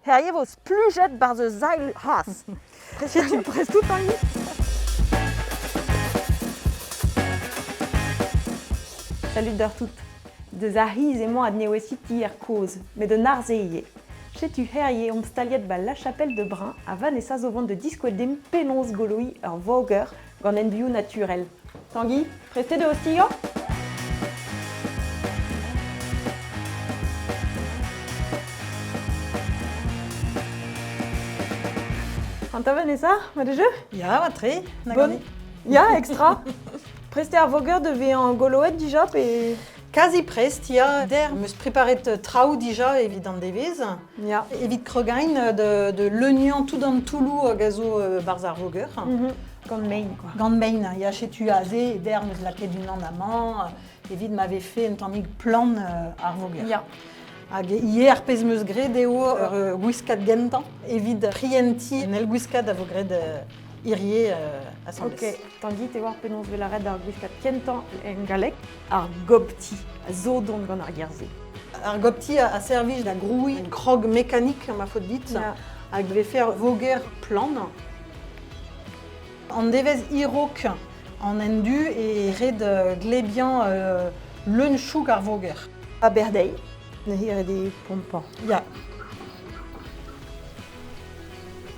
Herie vo splujet 'barzh eus ail c'hazh. Setu prest out Tangi? Salut deoc'h tout. Deus ar c'hiz emañ adnewesiñ tier kozh, met un arz eo ivez. Setu herie omp staliet 'ba La Chapelle de Brun ha Vanessa zo vont da diskouez dimp penaos goloiñ ur voger gant envioù naturel. Tangi, prestet eo ostilhañ? Anta Vanessa, ma de jeu? Ya, mat-tre. Bon. Ya, extra. Prest eo ar voger da vezañ goloet dija pe... Kazi prest, ya. Der 'm eus preparet traoù dija evit an devezh. Ya. Evit krogain de, de leuniañ tout an toulloù hag a zo barzh ar voger. Gant mein, quoi. Gant mein, ya, setu aze, der 'm eus lakaet unan amañ, evit ma vefe un tammig plan ar voger. Ya. Hag ivez ar pezh 'm eus graet eo ur gwiskad gentañ evit prientiñ un eil gwiskad a vo graet hirie asambles. Ok, Tangi, te oar penaos 'vez lâret ar gwiskad kentañ en galleg? Ar gopti, a zo dont gant ar ger-se. Ar gopti a servij da grouiñ un krog mekanik, ma faot dit, hag vefe ur voger plan. An devezh hirok an endu e red glebiañ leun-chouk ar voger. A berdeiz, neuze ret eo pompañ. Ya.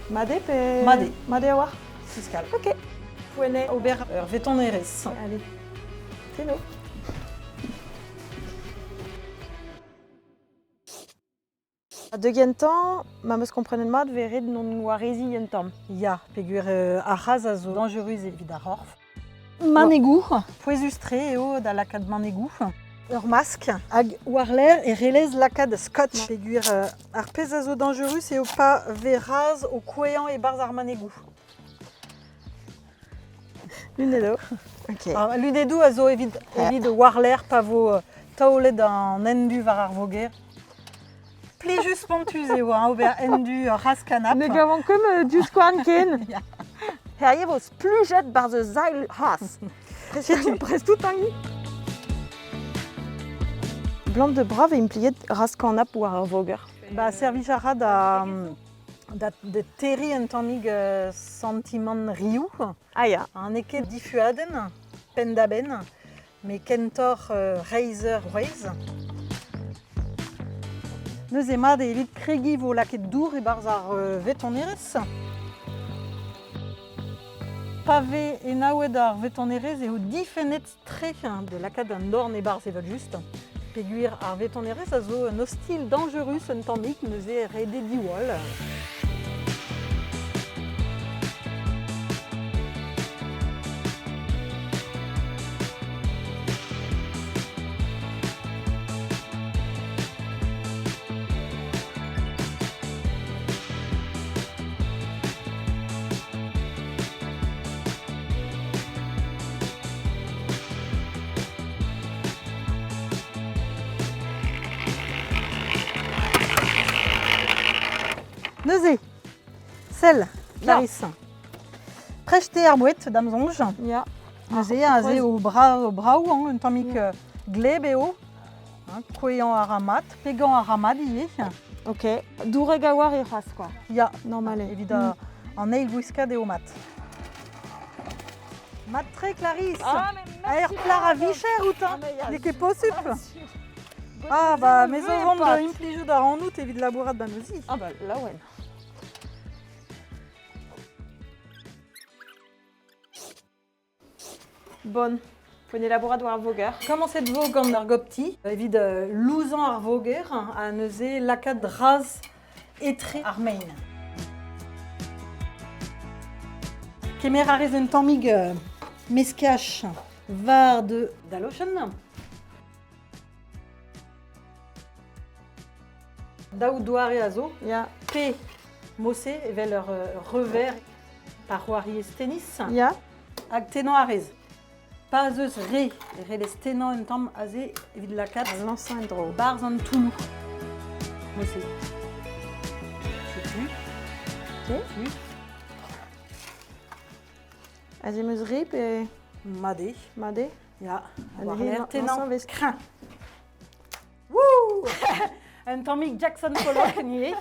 Mat eo pe... Mat eo. Mat eo a-walc'h? Fiskal. Ok. Poent eo ober ur vetonerez. Allez. Teno. Da gentañ, ma 'm eus komprenet mat, 'vez ret non gwareziñ un tamm. Ya, peogwir ar c'hazh a zo dañjerus evit ar c'horf. Manegoù, pouezus-tre eo da lakaat manegoù. Ur mask hag war-lerc'h e relez lakaat scotch peogwir ar pezh a zo dañjerus eo pa vez razh o kouezhañ e-barzh ar manegoù. Lunedoù. Ok. Ah, lunedoù a zo evit, evit war-lerc'h pa vo taolet an endu war ar voger. Plijus spontus eo hein, ober endu ur c'hazh-kanab. Ne gavan ket ma divskouarn ken. Ya. Herie vo splujet 'barzh eus ail c'hazh. Setu prest out Tangi? Blant de brav e impliet razh-kanab war ur voger. Ba, servij a ra da, da, da terriñ un tammig santimant riou. Ah ya. Ha n'eo ket difuadenn, penn-da-benn, met kentoc'h reizher reizh. Neuze mat eo evit kregiñ vo lakaet dour e-barzh ar vetonerez. Pa vez enaouet ar vetonerez eo difennet-tre da lakaat an dorn e-barzh evel-just. Peogwir ar vetonerez a zo un ostilh dañjerus un tammig, neuze ret eo diwall. Neuze, sell, Clarisse. Prest eo ar boued, da'm soñj. Ya. Neuze, aze eo brav, brav hein, un tammig gleb eo. Hein, kouezhañ a ra mat, pegañ a ra mat ivez. Ok. Dourek a-walc'h eo c'hoazh, quoi. Ya, Normal eo. Evit an eil gwiskad eo mat. Mat-tre, Clarisse. Ah, mais Aer plac'h a vicher out, hein. Ah, N'eo ket posupl. Ah, bah, me zo vont da implijout ar annout evit labourat ba neuze. Ah bah, laouen. Bon, poent eo labourat war ar voger. Komañset vo gant ar gopti evit louzañ ar voger ha neuze lakaat razh etre ar mein. Kemer a rez un tammig meskaj war de da lochenn. Daou doare a zo. Ya. Pe mose evel ur revers pa c'hoariez tennis. Ya. Hag tennañ a rez. Pa 'z eus re, ret eo tennañ un tamm aze evit lakaat lañsañ en-dro. Barzh an toulloù. Mose. Setu. Ok. Aze 'm eus re pe... Mat eo. Mat eo? Ya. War-lerc'h tennañ. Kreñv. Wouh! Un tammig Jackson Pollock ivez.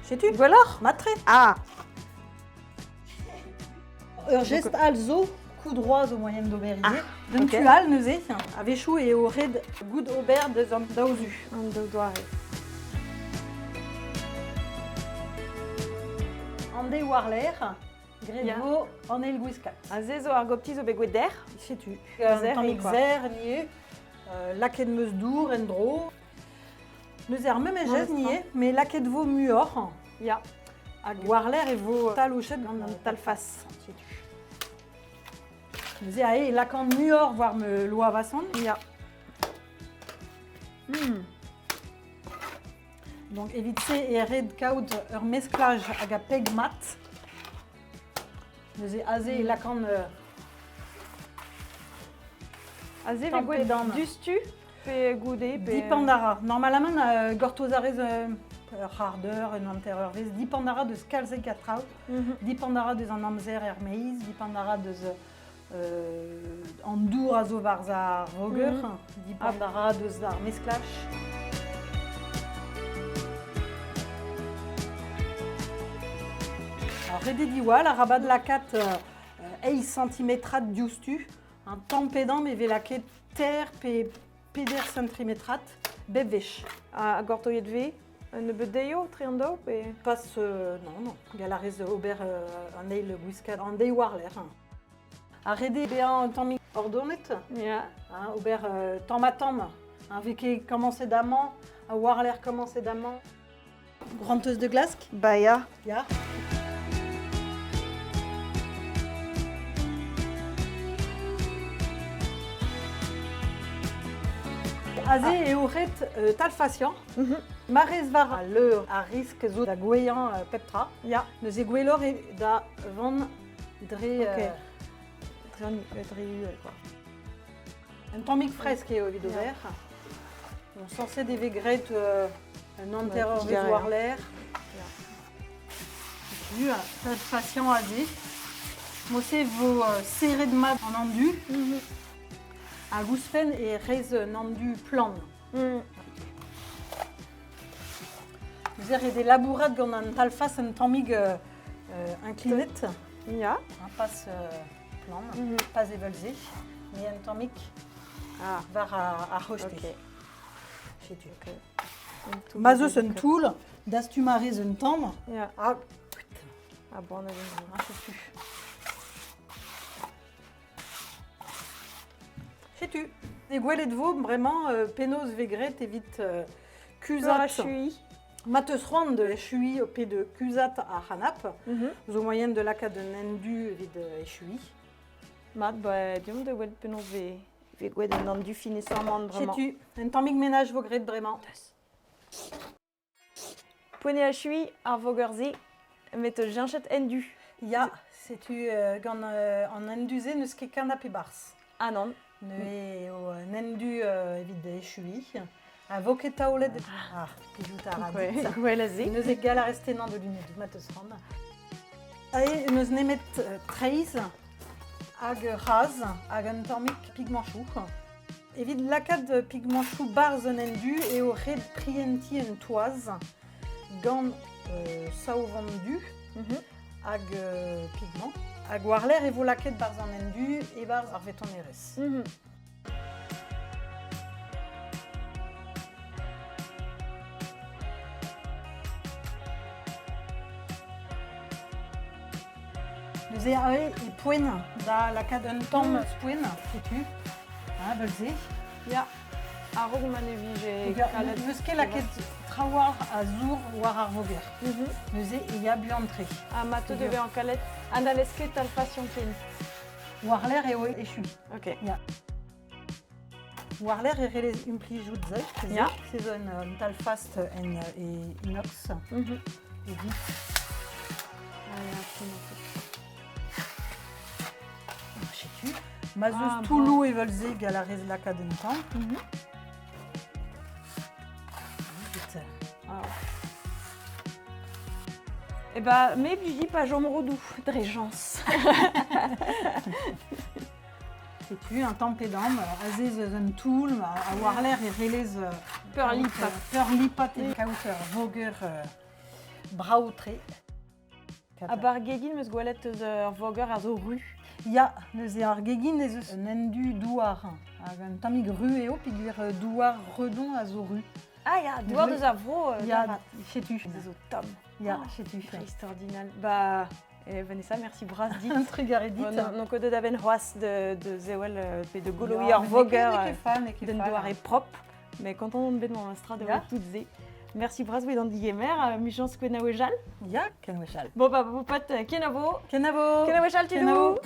Setu gwelloc'h, matre. Ah Ur gest all zo, coup droit zo moyen d'ober ivez. Ah, D'un ok. tu all neuze, a-wechoù eo ret goût ober deus an daou zu. An daou doare. An deiz war-lerc'h, graet Ya. vo an eil gwiskad. Ha se zo ar gopti zo bet gouet dec'h. Setu. Zer Un tammig eo, quoi. zer ivez, lakaet 'm eus dour en-dro. Neuze ar memes gest ivez, met lakaet vo muioc'h. Ya. Hag war-lerc'h e vo talochet gant an talfas. Setu. Neuze aze e lakaan muioc'h war ma loa-vasan. Ya. Donc evit se e ret kaout ur mesklaj hag a peg mat. Neuze aze e lakaan Aze Tamm vez gwelet pedan. dustu pe goude pe... Dipand a ra. Normalamant gortoz a rez ur c'hard eur, un hanter-eurvezh. Dipand a ra deus kalzek a traoù. Dipand a ra deus an amzer er-maez, dipand a ra deus an dour a zo war ar voger, dipand a ra deus ar mesklaj. Alors, ret eo diwall, arabat lakaat eizh santimetrad diouzhtu. Un tamm pedamm e vez lakaet ter pe peder santimetrad bep wech. Ha gortoiet vez un nebeud dezho, tre an daou pe... Pas, non, non, gall a rez ober an eil gwiskad an deiz war-lerc'h. Ha ret eo bezañ un tammig ordonet, Ya. hein, ober tamm-ha-tamm. Hein, vez ket komañset amañ, ha war-lerc'h komañset amañ. Granteus de glask Ba ya. Ya. Aze eo ret talfasiañ. Ma rez war al leur a risk zo da gouezhañ pep tra. Ya. Neuze gwelloc'h eo da vont dre... Ok. Dre uhel, quoi. Un tammig fresk eo evit ober. Bon, sañset e vez graet un hanter-eurvezh digarez. war-lerc'h. Setu, talfasiañ aze. Mod-se e vo serret mat an andu. Hag ouzhpenn e rez un andu plan. Neuze ret eo labourat gant an talfas un tammig inklinet. Ya. Hein, pas plan, pas evel-se, mais un tammig Ah. war ar c'hoste. Ok. Setu. Un toull Ma 'z eus un toull, dastum a rez un tamm. Ya. Ah, Ah bon, on avait... ah, setu. Setu. E gwelet vo bremañ penaos vez graet evit kuzhat. Peurachui. Ma teus c'hoant da echuiñ pe de kuzhat ar c'hanap, zo moaien de lakaat un endu evit echuiñ. Mat, ba, deomp da welet penaos vez vez gwelet an andu finesamant bremañ. Setu, un tammig menaj vo graet bremañ. Poent eo achuiñ ar voger-se, met jeñchet endu. Ya, setu gant an endu-se n'eus ket kanap e-barzh. Ah nann. Neuze eo un endu evit echuiñ. A vo ket taolet... Ah, plijout a ra dit. Gwell a se. Neuze gall a rez tennañ da lunedoù ma teus c'hoant. Aze n'eus nemet traezh hag raz hag un tammig pigmañchoù. Evit lakaat pigmañchoù 'barzh un endu eo ret prientiñ un toaz gant saovant du hag pigment. Hag war-lerc'h e vo lakaet 'barzh an endu e-barzh ar vetonerez. Neuze aze e poent da lakaat un tamm spoen, setu, hein, evel-se. Ya, a-raok ma ne vije kalet. N'eus ket lakaet trawalc'h a zour war ar voger. Neuze e ya buan-tre. Ha ma teu da vezañ kalet, ha na lez ket talfasion ken. War-lerc'h eo echu. Ok. Ya. War-lerc'h e c'hellez implijout se. Ya. Se zo un talfast en e inox. Evit. Ah, ya, Setu. Ma 'z eus Ah, toulloù evel-se gall a rez lakaat un tamm. Vite. Ah. Eh ba, me blij dit pa chom rodoù, dre jañs. Setu un tamm pe damm, aze eus un toull, ha war-lerc'h e relez Peurlipat. Peurlipat e kaout ur voger brav-tre. Ha bar gegin 'm eus gwelet eus ur voger a zo ru. Ya, neuze ar gegin ez eus un endu douar. Hag un tammig ru eo peogwir douar Redon a zo ru. Ah ya, douar deus ar vro. Ya, setu. Se zo tomm. Ya, setu. Dreistordinal. Ba, Vanessa, merci bras dit. Un trugarez dit. N'on ket deut a-benn c'hoazh de zewel pe de goloiñ ar voger d'un doare propre. Mais quand on bet mon stra de tout se. Merci bras evit an digemer, michañs kenawejal. Ya, kenawejal. Bon, bah, vous pote, kenavo. Kenavo. Kenawejal, tudou. Kenavo.